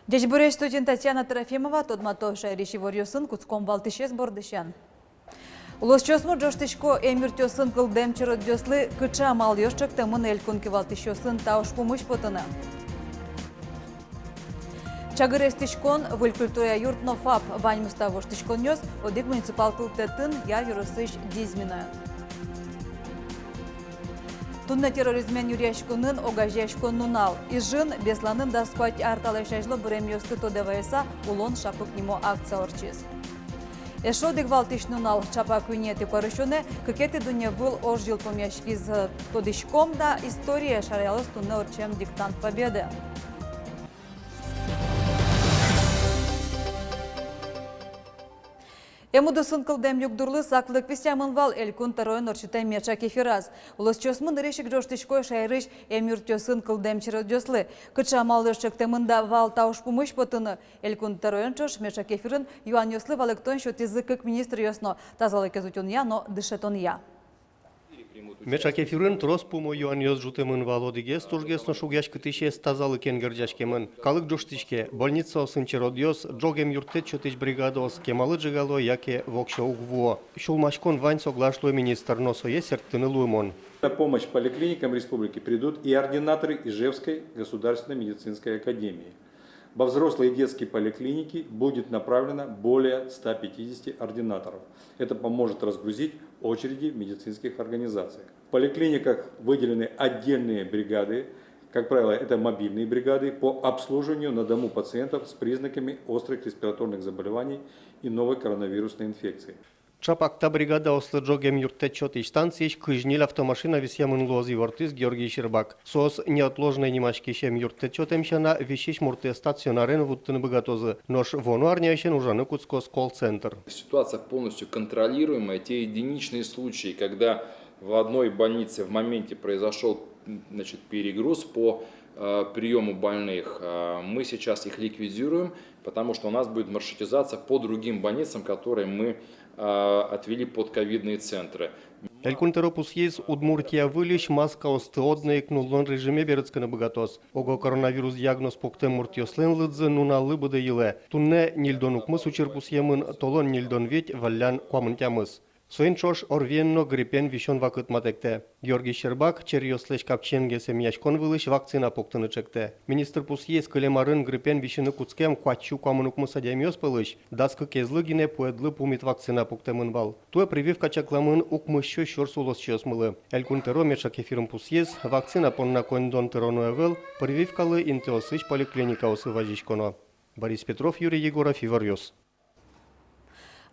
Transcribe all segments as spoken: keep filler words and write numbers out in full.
Ӟечбуресь! Студиын Татьяна Трофимова. Тодмато шаерысь иворъёсын. Кутском валтӥсез бордысен. Улосчиосмы ӝожтӥсько эмъюртъёсын кылдэм черодъёслы. Кыӵе амалъёс чектэмын элькун кивалтӥсьёсын та ужпумысь потыны? Чагыр эстӥськон, выль культура юрт но ФАП. Ваньмыз та воштӥськонъёс одӥг муниципал кылдытэтын, Яр ёросысь Дизьминоын. Туннэ терроризмен нюръяськонын огазеяськон нунал. Ижын Бесланын дас куать ар талэсь азьло быремъёсты тодэ вайыса «Улон шапык» нимо акция ортчиз. Эшшо одӥг валтӥсь нунал. Чапак куинетӥ куарусёнэ кыкетӥ дунневыл ож йылпумъяськиз. Тодӥськом на историе, шараялоз туннэ ортчем Диктант Победы. Эмудысын кылдэм югдурлы саклык висъямын вал элькун тӧроен ортчытэм меӵак эфираз. Улосчиосмы нырысь ик ӝожтӥсько шаерысь эмъюртъёсын кылдэм черодъёслы. Кыӵе амалъёс чектэмын да вал та ужпумысь потыны? Элькун тӧроен ӵош меӵак эфирын юанъёслы валэктон сётӥзы кык министръёс но: тазалыкез утёнъя но дышетонъя. Меӵак эфирын трос пумо юанъёс ӝутэмын вал. Одӥгез тужгес но шугъяськытӥсез тазалыкен герӟаськемын. Калык ӝожтӥське: больницаосын черодъёс, ӝог эмъюрттэт сётӥсь бригадаос кемалы ӝегало яке воксё уг вуо. Сюлмаськон вань, соглаш луэ министр, но сое сэрттыны луымон. На помощь поликлиникам республики придут и ординаторы Ижевской государственной медицинской академии. Во взрослые и детские поликлиники будет направлено более ста пятидесяти ординаторов. Это поможет разгрузить очереди в медицинских организациях. В поликлиниках выделены отдельные бригады, как правило, это мобильные бригады по обслуживанию на дому пациентов с признаками острых респираторных заболеваний и новой коронавирусной инфекции. Чапак та бригадаослы ӝог эмъюрттэт сётӥсь станциысь кызь ньыль автомашина висъямын луоз, ивортӥз Георгий Щербак. Соос «неотложной» нимаськись эмъюрттэт сётэм сяна висись муртэз стационарен вуттыны быгатозы. Нош вуоно арняысен ужаны кутскоз колл-центр. Ситуация полностью контролируемая. Те единичные случаи, когда в одной больнице в моменте произошёл, м, значит, перегруз по, э, приёму больных, э, мы сейчас их ликвидируем, потому что у нас будет маршрутизация по другим больницам, которые мы, э, отвели под ковидные центры. Элькун тӧро пусйиз, Удмуртия выльысь маскаосты одно ик нуллон режиме берытскыны быгатоз. Ого коронавирус диагноз пуктэм муртъёслэн лыдзы нуналлы быдэ йылэ. Туннэ ньыльдон укмыс учыр пусъемын, толон ньыльдон вить, валлян куамын тямыс. Соин ӵош ОРВИен но гриппен висён вакыт матэктэ. Георгий Щербак черъёслэсь капчиенгес эмъяськон вылысь вакцина пуктыны чектэ. Министр пусйиз, кылем арын гриппен висьыны кутскем куать сю куамын укмыс адямиос пӧлысь дас кыкезлы гинэ пуэдлы пумит вакцина пуктэмын вал. Туэ прививка чакламын укмыс сю сюрс улосчиосмылы. Элькун тӧро меӵак эфирын пусйиз, вакцина понна коньдон тыроно ӧвӧл, прививкалы интыосысь поликлиникаосы вазиськоно. Борис Петров, Юрий Егоров, Иворъёс.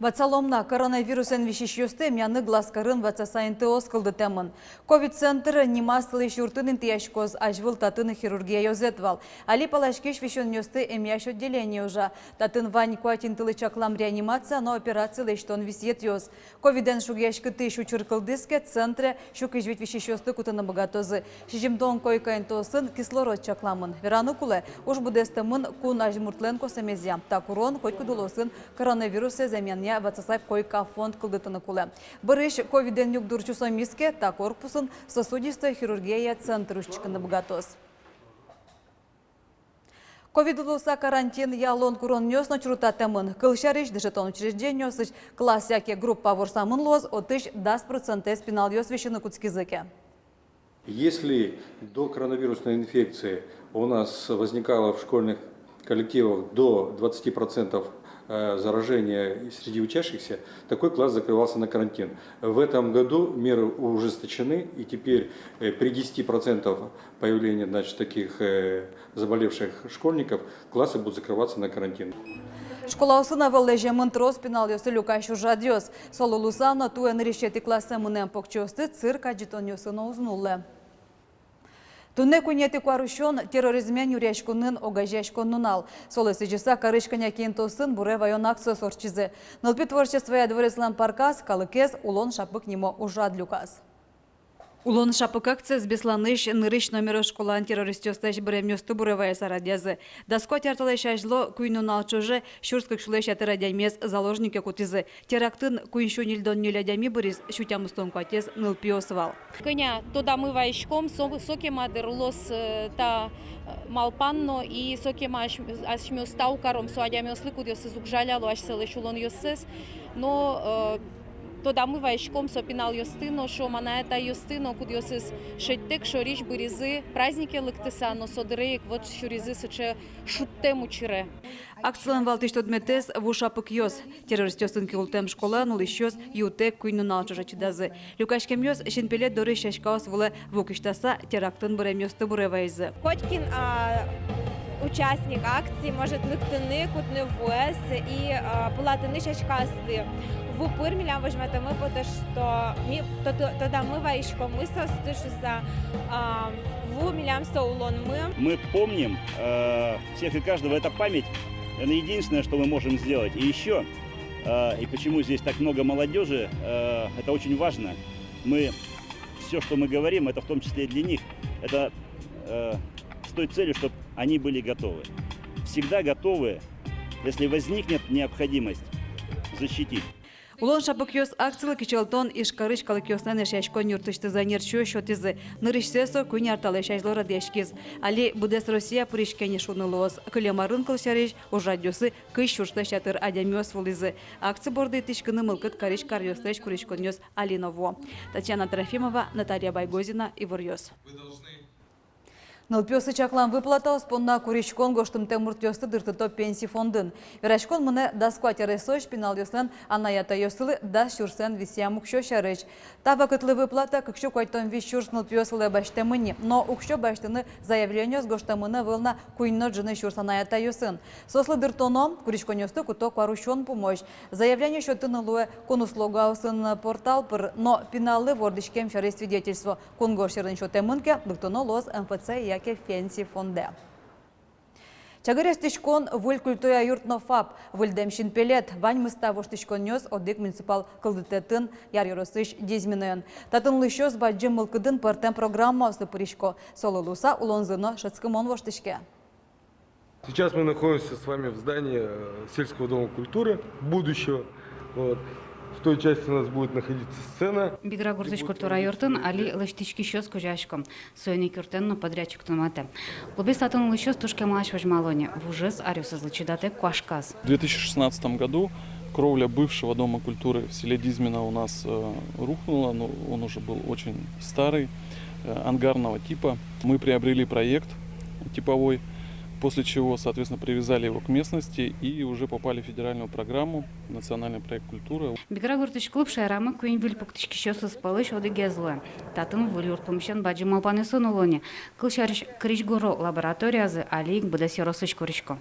Ватсалом на: коронавирусэн висисьёсты эмъяны Глазкарын ватсаса интыос кылдытэмын. Ковид-центр нимаз тылысь юртын интыяськоз. Азьвыл татын хирургия ёзэт вал. Али паласькись висёнъёсты эмъясь отделение ужа. Татын вань куать интылы чаклам реанимация но операци лэсьтон висъетъёс. Ковидэн шугъяськытӥсь учыр кылдӥз ке, центре сю кызь вить висисьёсты кутыны быгатозы. Сизьымдон койка интыосын кислород чакламын. Вераны кулэ, уж быдэстэмын кун азьмуртлэн косэмезъя. Та курон котькуд улосын коронавирусэз эмъянъя ватсаса койка фонд кылдытыны кулэ. Бӧрысь ковидэн югдур чусомиз ке, та корпусын сосудистой хирургияя центр усьтӥськыны быгатоз. Ковид луыса карантинъя улон куронъёс но чурытатэмын. Кылсярысь, дышетон учреждениосысь класс яке группа ворсамын луоз, отысь дас процентэз пиналъёс висьыны кутскизы ке. Если до коронавирусной инфекции у нас возникало в школьных коллективах до двадцати процентов, э, заражения среди учащихся, такой класс закрывался на карантин. В этом году меры ужесточены, и теперь, э, при десяти процентах появления, значит, таких, э, заболевших школьников, классы будут закрываться на карантин. Школаосын ӧвӧл лэземын трос пиналъёсты люкась ужрадъёс. Солы луыса но туэ нырысетӥ классэ мынэм покчиосты цирк адӟытонъёсы но уз нуллэ. Туннэ куинетӥ куарусён — терроризмен нюръяськонын огазеяськон нунал. Солы сӥзьыса карысь кӧня ке интыосын буре ваён акциос ортчизы. Нылпи творчествоя дворецлэн парказ калыкез «Улон шапык» нимо ужрад люказ. «Улон шапык» акциез Бесланысь нырысь номеро школаын террористъёслэсь быремъёсты буре вайыса радъязы. Дас куать ар талэсь азьло куинь нунал ӵоже сюрс кык сюлэсь ятыр адямиез заложнике кутӥзы. Терактын куинь сю ньыльдон ньыль адями быриз, сю тямыстон куатез нылпиос вал. Кӧня тодамы вайиськом, со, со кема дыр улоз, э, та, э, малпан но, и со кема ась-, асьмеос тау каром со адямиослы, кудъёсыз уг жаляло асьсэлэсь улонъёссэс. Но, э, тодамы вайиськом со пиналъёсты но, шуом, анай-атайёсты но, кудъёсыз шедьтэк шорысь быризы празднике лыктыса, но со дыре ик вот сюризы сыӵе шудтэм учыре. Акцилэн валтӥсь тодметэз — ву шапыкъёс. Террористъёсын ке ултэм школаын улӥсьёс ютэк куинь нунал ӵоже чидазы. Люкаськемъёс синпелет дорысь сяськаос вылэ ву кисьтаса терактын быремъёсты буре вайизы. Котькин, а, участник акции может лыктыны, кутыны вуэз и, а, пылатыны сяськаосты. Ву пыр милям возьматэмын потэ, что ми то-, то-, тодамы вайиськомы соосты шуыса, а, ву милям со улонмы. Мы помним, э, всех и каждого. Это память, наверное, единственное, что мы можем сделать. И ещё, э, и почему здесь так много молодёжи, э, это очень важно. Мы, всё, что мы говорим, это в том числе и для них. Это, э, с той целью, чтоб они были готовы. Всегда готовы, если возникнет необходимость, защитить. «Улон шапыкъёс» акцилы кичӧлтон Ижкарысь калыкъёслэн Эшъяськон юртысьтызы ӧнерчиос сётӥзы. Нырысьсэ со куинь ар талэсь азьло радъяськиз. Али быдэс Россия пыриське ни шуыны луоз. Кылем арын, кылсярысь, ужрадъёсы кызь сюрслэсь ятыр адямиос вуылӥзы. Акци борды итӥськыны мылкыд карись каръёслэсь куриськонъёс али но вуо. Татьяна Трофимова, Наталья Байгозина, «Иворъёс». Нылпиослы чаклам выплатаос понна куриськон гожтымтэ муртъёсты дыртыто Пенси фондын. Вераськон мынэ дас куать аресозь пиналъёслэн анай-атайёссылы дас сюрсэн висъям уксё сярысь. Та вакытлы выплата кык сю куатьтон вить сюрс нылпиос вылэ басьтэмын ни, но уксё басьтыны заявлениос гожтэмын ӧвӧл на куинь но ӝыны сюрс анай-атайёсын. Соослы дыртоно, куриськонъёсты куто куарусён пумозь. Заявление сётыны луэ кун услугаосын портал пыр, но пиналлы вордӥськем сярысь свидетельство кунгож сьӧрын сётэмын ке, лыктоно луоз МФЦ яке Пенси фондэ. Чагыр эстӥськон, выль культура юрт но ФАП, выльдэм синпелет — ваньмыз та воштӥськонъёс одӥг муниципал кылдытэтын, Яр ёросысь Дизьминоын. Татын улӥсьёс бадӟым мылкыдын пӧртэм программаослы пырисько, солы луыса улонзы но шӧдскымон воштӥське. Сейчас мы находимся с вами в здании, э, сельского дома культуры будущего. Вот. В той части у нас будет находиться сцена. Бигра гуртысь культура юртын али лэсьтӥськисьёс кузёясько. Соин ик юртэн но подрядчик тунматэ. Клубез татын улӥсьёс туж кемалась возьмало ни. Вужез аръёсызлы чидатэк куашказ. В две тысячи шестнадцатом году кровля бывшего дома культуры в селе Дизьмино у нас, э, рухнула. Ну, он уже был очень старый, э, ангарного типа. Мы приобрели проект типовой, после чего, соответственно, привязали его к местности и уже попали в федеральную программу, национальный проект «Культура». Бигра гуртысь клуб шаерамы куинь выль пуктӥськисьёсыз пӧлысь одӥгез луэ. Татын выль юрт пумысен бадӟым малпанъёсын уло ни. Кылсярысь, крезьгуро лабораториязы али ик быдэс ёросысь курисько.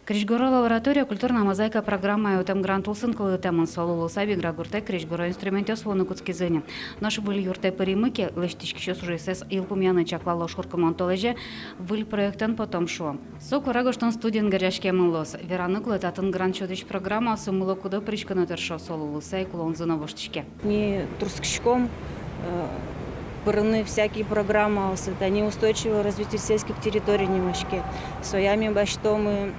Крезьгуро лаборатория «Культурная мозаика» программая утэм грант улсын кылдытэмын. Солы луыса Бигра гуртэ крезьгуро инструментъёс вуыны кутскизы ни. Нош выль юртэ пыримы ке, лэсьтӥськисьёс ужъёссэс йылпумъяны чаклало. Шуркынмон толэзе выль проектэн потом, шуо. Со куара гожтон студиен герӟаськемын луоз. Вераны кулэ, татын грант сётӥсь программаосы мыло-кыдо пыриськыны тыршо, солы луыса ик улонзы но воштӥське. Ми турттӥськом, э, пырыны всякие программаосы, тани «Устойчивое развитие сельских территорий» нимаське. Соя ми басьтомы, э,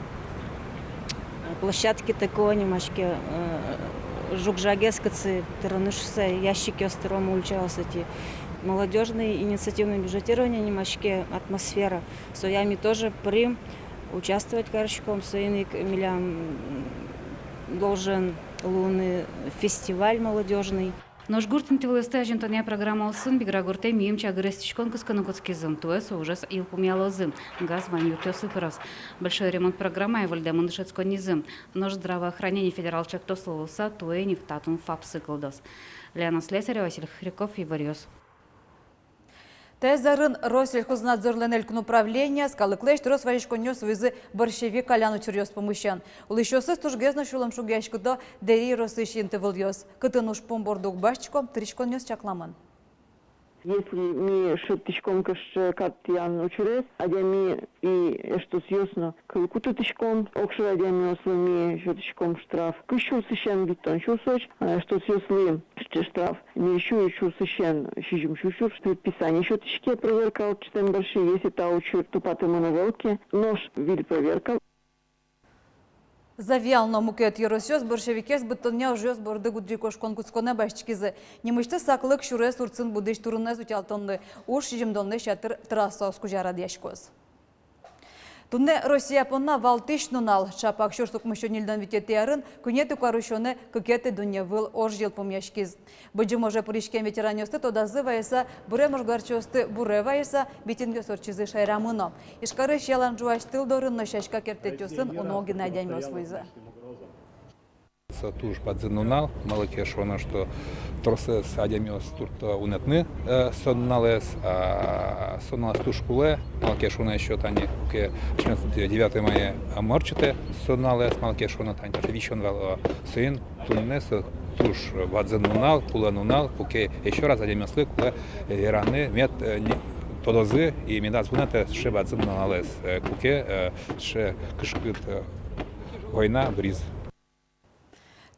площадки ТКО нимаське, э, жуг-жагез кытчы тырыны шуыса, ящикъёс тыромы ульчаосыти. Молодёжный инициативный бюджетирование нимаське, «Атмосфера». Соя ми тоже пырим, участвовать кариськом, соин ик милям должен луыны фестиваль молодёжный. Нош гурт интывылъёсты азинтонъя программа улсын Бигра гуртэ мийым чагыр эстӥськон кыскыны кутскизы. Туэ со ужез йылпумъялозы. Газ вань юртъёсы пыроз. «Большой ремонт» программая выльдэмын дышетсконнизы. Нош «Здравоохранение» федерал чактослы луыса туэ ини татын ФАПсы кылдоз. Лена Слесарева, Василий Хряков, «Иворъёс». Таяз арын Россельхознадзорлэн элькун управленияз калыклэсь трос вазиськонъёс вуизы борщевик калян учыръёс пумысен. Улӥсьёсыз тужгес но сюлэмшугъяськыто Дэри ёросысь интывылъёс. Кытын ужпум борды уг басьтӥсько, тыриськонъёс чакламын. Если ми шедьтӥськом кыӵе ке кат тӥян учырез, адями и эштосъёс но кыл кутытӥськом, огшоры адямиослы ми сётӥськом штраф кызь сюрсысен витьтон сюрсозь, а эштосъёслы сыӵе штраф ньыль сю сюрсысен сизьым сю сюрс. Предписание сётӥське проверка ортчытэм бӧрсьы, если та учыр тупатэмын ӧвӧл ке, нош выль проверка. Завьял но мукет ёросъёс борщевикез быдтонъя ужъёс борды гудырикошкон кутсконэ басьтӥськизы. Нимысьтыз саклык сюрес урцын будӥсь турынэз утялтонлы. Уж сизьымдонлэсь ятыр трассаос кузя радъяськоз. Туннэ Россия понна валтӥсь нунал. Чапак сюрс укмыссю ньыльдон витетӥ арын куинетӥ куарусёнэ кыкетӥ дунневыл ож йылпумъяськиз. Быдӟым оже пыриськем ветеранъёсты тодазы вайыса, бырем ожгарчиосты буре вайыса, митингъёс ортчизы шаерамы но. Ижкарысь ялан ӝуась тыл дорын но сяська керттэтъёсын уно гинэ адямиос вуизы. Со туж бадӟым нунал, малы ке шуоно, что тросэз адямиос туртто вунэтыны, э, со нуналэз, а, со нуналэз туж кулэ, малы ке шуоно, ещё тани куке асьмеос девятое мае, а, ортчытэ со нуналэз, малы ке шуоно, тани таӵе висён вал, э, соин туннэ со туж бадӟым нунал, кулэ нунал, куке ещё раз адямиослы кулэ, э, вераны, мед, э, ни-, тодозы и медаз вунэтэ сыӵе бадӟым нуналэз, э, куке, э, сыӵе кышкыт, э, война быриз.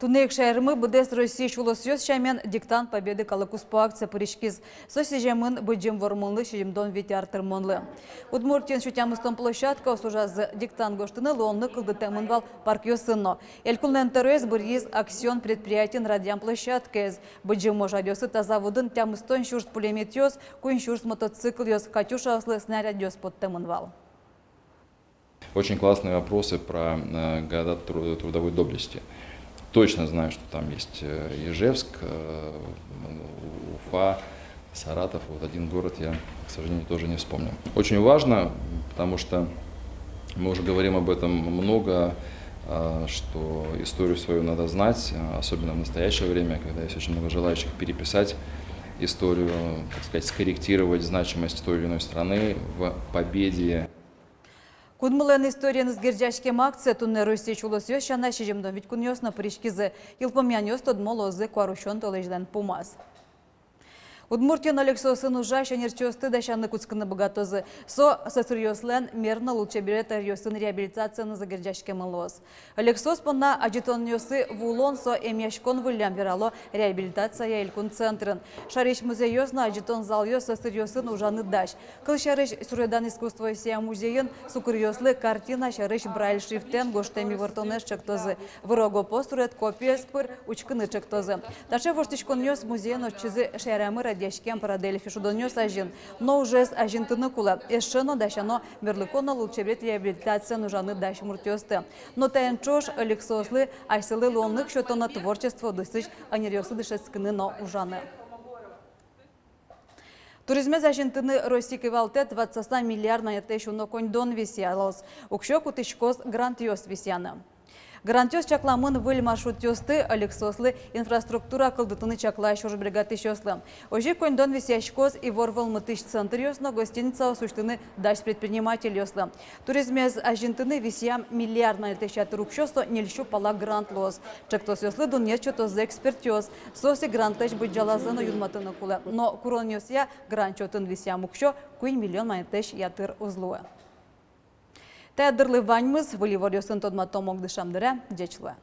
Туннэ ик шаермы быдэс Россиысь улосъёс сямен «Диктант Победы» калыккуспо акцие пыриськиз. Со сӥземын Быдӟым Вормонлы сизьымдон вить ар тырмонлы. Удмуртиын сю тямыстон площадкаос ужазы. Диктант гожтыны луонлык кылдытэмын вал паркъёсын но. Элькунлэн тӧроез быръиз «Аксион» предприятиын радъям площадкаез. Быдӟым ож аръёсы та заводын тямыстон сюрс пулемётъёс, куинь сюрс мотоциклъёс, «Катюшаослы» снарядъёс поттэмын вал. Очень классные вопросы про, э, города тру-, трудовой доблести. Точно знаю, что там есть, э, Ижевск, э, Уфа, Саратов. Вот один город я, к сожалению, тоже не вспомнил. Очень важно, потому что мы уже говорим об этом много, э, что историю свою надо знать, э, особенно в настоящее время, когда есть очень много желающих переписать историю, так сказать, скорректировать значимость той или иной страны в победе. Кунмылэн историеныз герӟаськем акцие туннэ Россиысь улосъёс сяна сизьымдон вить кунъёс но пыриськизы. Йылпумъянъёс тодмо луозы куарусён толэзьлэн пумаз. Удмуртиын ӧлексоосын ужась ӧнерчиосты дасяны кутскыны быгатозы. Со сӧсыръёслэн мер но лулчеберет ӧръёсын реабилитациенызы герӟаськемын луоз. Ӧлексоос понна адӟытонъёсы вуылон со эмъяськон выллем, верало реабилитацияя элькун центрын. Шарысь музейёс но адӟытон залъёс сӧсыръёсын ужаны дась. Кылсярысь, суредан искусствоосъя музейын сукыръёслы картина сярысь Брайль шрифтэн гожтэм ивортонэз ӵектозы, выро-гопо сурет копиез пыр учкыны ӵектозы. Таӵе воштӥськонъёс музейын ортчизы шаерамы радъяськем «Парадельфи» шудонъёс азьын. Но ужез азинтыны кулэ. Эшшо но дасяно мерлыко но лулчеберет реабилитациен ужаны дась муртъёсты. Но таин ӵош ӧлексоослы асьсэлы луонлык сётоно творчество удысысь ӧнеръёслы дышетскыны но ужаны. Туризмез азинтыны Россия кивалтэт ватсаса миллиард манетлэсь уно коньдон висъялоз. Уксё кутӥськоз грантъёс висъяны. Грантъёс чакламын выль маршрутъёсты, ӧлексоослы инфраструктура кылдытыны чаклась ужбергатӥсьёслы. Озьы ик коньдон висъяськоз ивор вӧлмытӥсь центръёс но гостиницаос усьтыны дась предпринимательёслы. Туризмез азинтыны висъям миллиард манетлэсь ятыр уксё, со ньыльсю пала грант луоз. Ӵектосъёслы дунъет сётозы экспертъёс. Соос ик грантлэсь быдӟалазэ но юнматыны кулэ. Но куронъёсъя грант счётын висъям уксё куинь миллион манетлэсь ятыр уз луы. Таяд дырлы ваньмыз. Выль иворъёсын тодматом ук дышем дыре. Ӟеч луэ.